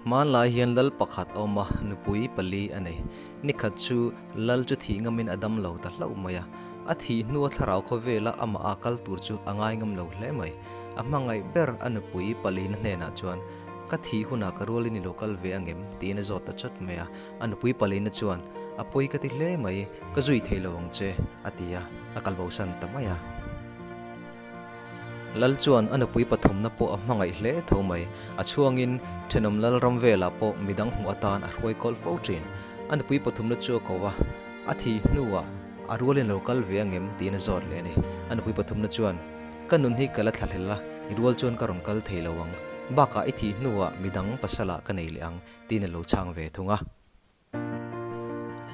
Hmanlai hian lal pakhat a awm a, nupui pali a nei. Nikhat chu lal chu thih ngamin a dam lo ta hlauh mai a. A thih hnua thlarau khawvela amah a kal tur chu a ngai ngam lo hle mai. A hmangaih ber a nupui palina hnenah chuan, Ka thih hunah ka rualin i lo kal ve angem? tiin a zawt ta chat mai a. A nupui palina chuan, A pawi ka ti hle mai, ka zui thei lo ang che, a ti a, a kal bosan ta mai a. Lal chuan a nupui pathumna pawh a hmangaih hle tho mai. A chhuangin thenawm lal ram velah pawh midang hmuh atan a hruai kawl fo thin. A nupui pathumna chu a ko a, a thih hnuah a rualin a lo kal ve angem tiin a zawt leh a ni. A nupui pathumna chuan, Ka nun hi ka la thlahlel a, i rual chuan ka rawn kal thei lo ang. Bakah i thih hnuah midang pasalah ka nei leh ang tiin a lo chhang ve thung a.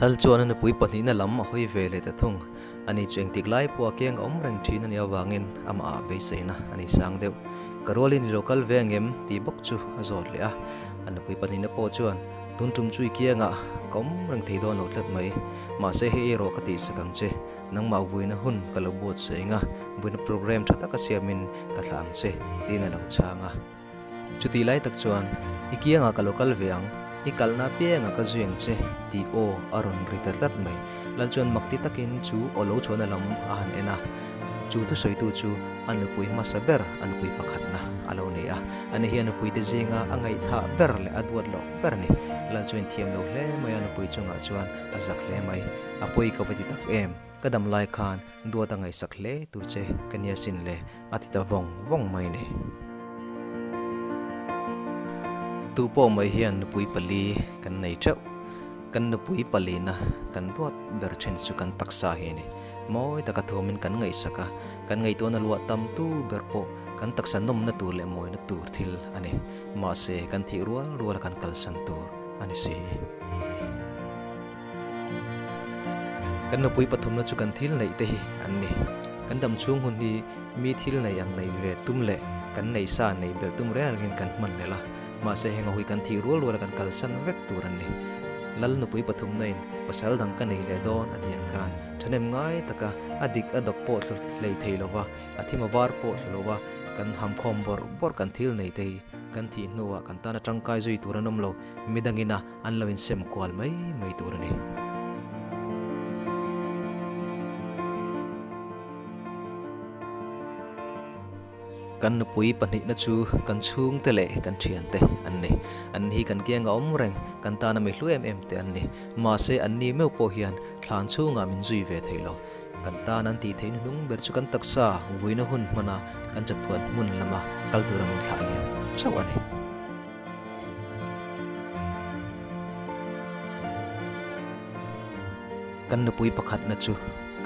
Lal chuan a nupui pahnihna lam a hawi ve leh ta thung. Ani chu engtik lai pawh a keng a awm reng thin a nih avangin amah ah beiseina a ni sang deuh. Ka rualin i lo kal ve angem? tih bawk chu a zawt leh a. A nupui pahnihna pawh chuan, Tun tum chu i kiangah ka awm reng thei dawn lo tlat mai. Mahse hei erawh ka tihsak ang che. Nangmah vuina hun ka lo buatsaih anga vuina programme tha taka siamin ka thlah ang che, tiin a lo chhang a. Chutih lai tak chuan, I kiangah ka lo kal ve ang, i kalna apiangah ka zui ang che, tih aw a rawn ri ta tlat mai. Lal chuan makti takin chu aw lo chhuahna lam a han en a, chu thusawitu chu a nupui hmasa ber, a nupui pakhatna a lo nei a. Ani hi a nupuite zinga a ngaihthah ber leh a duat loh ber a ni. Lal chuan inthiam lo hle mai a, nupui chungah chuan a zak hle mai. A pawi ka va ti tak em? Ka dam lai khan duat a ngaihsak hle tur che ka nia sin le, a ti ta vawng vawng mai ni. Tu pawh mai hian nupui pali kan nei theuh. Kan nupui palina kan duat ber then chu kan taksa hi a ni. Mawi taka thuamin kan ngaihsak a, kan ngaihtuahna luah tam tu ber pawh kan taksa nawmna tur leh mawina tur thil a ni. Mahse, kan thih rual ruala kan kalsan tur a ni si. Kan nupui pathumna chu kan thil neih te hi an ni. Kan dam chhung hun hi mi thil nei ang nei ve tum leh kan nei sa nei belh tum reng rengin kan hman leh la. Mahse heng ho hi kan thih rual ruala kan kalsan vek tur an ni. Lal nupui pathumna in pasal dang ka nei leh dawn a tih ang khan thahnem ngai taka a dik a dawk pawh thlu hlei thei lova, a thim a var pawh thlu lova kan hamkhawm bawrh bawrh kan thil nei te hi kan thih hnuah kan tana tangkai zui tur an awm lo. Midangin a An lo insem kual mai mai tur a ni. Kan nupui pahnihna chu kan chhungte leh kan thiante an ni. An hi kan kianga awm reng, kan tana mi hlu em em te an ni. Mahse an ni meuh pawh hian thlan chhungah min zui ve thei lo. Kan tan an tih theih hnuhnung ber chu kan taksa vuina hun hmana kan chatuan hmun lama kal tura min thlah liam chauh a ni. Kan nupui pakhatna chu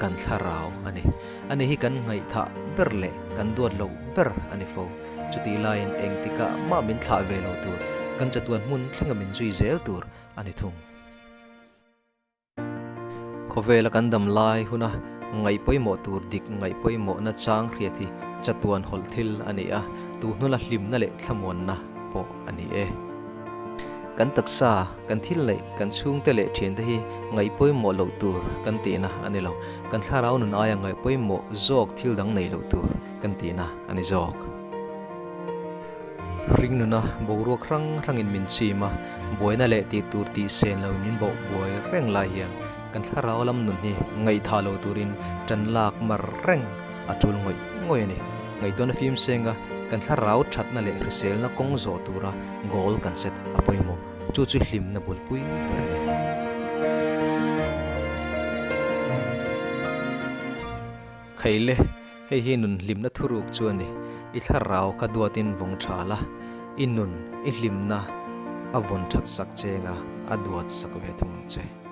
kan thlarau a ni. Ani hi kan ngaihthah ber leh kan duat loh ber a ni fo. Chutih laiin engtikah mah min thlah ve lo tur, kan chatuan hmun thlenga min zui zel tur a ni thung. Khawvela kan dam lai huna ngaih pawimawh tur dik ngaih pawimawhna chang hriat hi chatuan hawlh thil a ni a, tuhnula hlimna leh thlamuanna pawh a ni e. Kan taksa, kan thil neih, kan chhungte leh thiante hi ngaih pawimawh loh tur kan tihna a ni lo. Kan thlarau nun aia ngaih pawimawh zawk thil dang nei loh tur kan tihna a ni zawk. Hring nuna boruak hrang hrangin min chim a, buaina leh tih tur tih sen loin min bawh buai reng lai hian kan thlarau lam nun hi ngaihthah lo turin tan lak mar reng a tul ngawih ngawih a ni. Ngaihtuahna fim senga kan thlarau thatna leh hriselna kawng zawh tura goal kan set a pawimawh, chu chu hlimna bulpui ber a ni. Khaile, hei hi nun hlimna thuruk chu a ni. I thlarau kha duatin vawng tha la, i nun, i hlimna a vawn that sak chenga a duat sak ve thung ang che.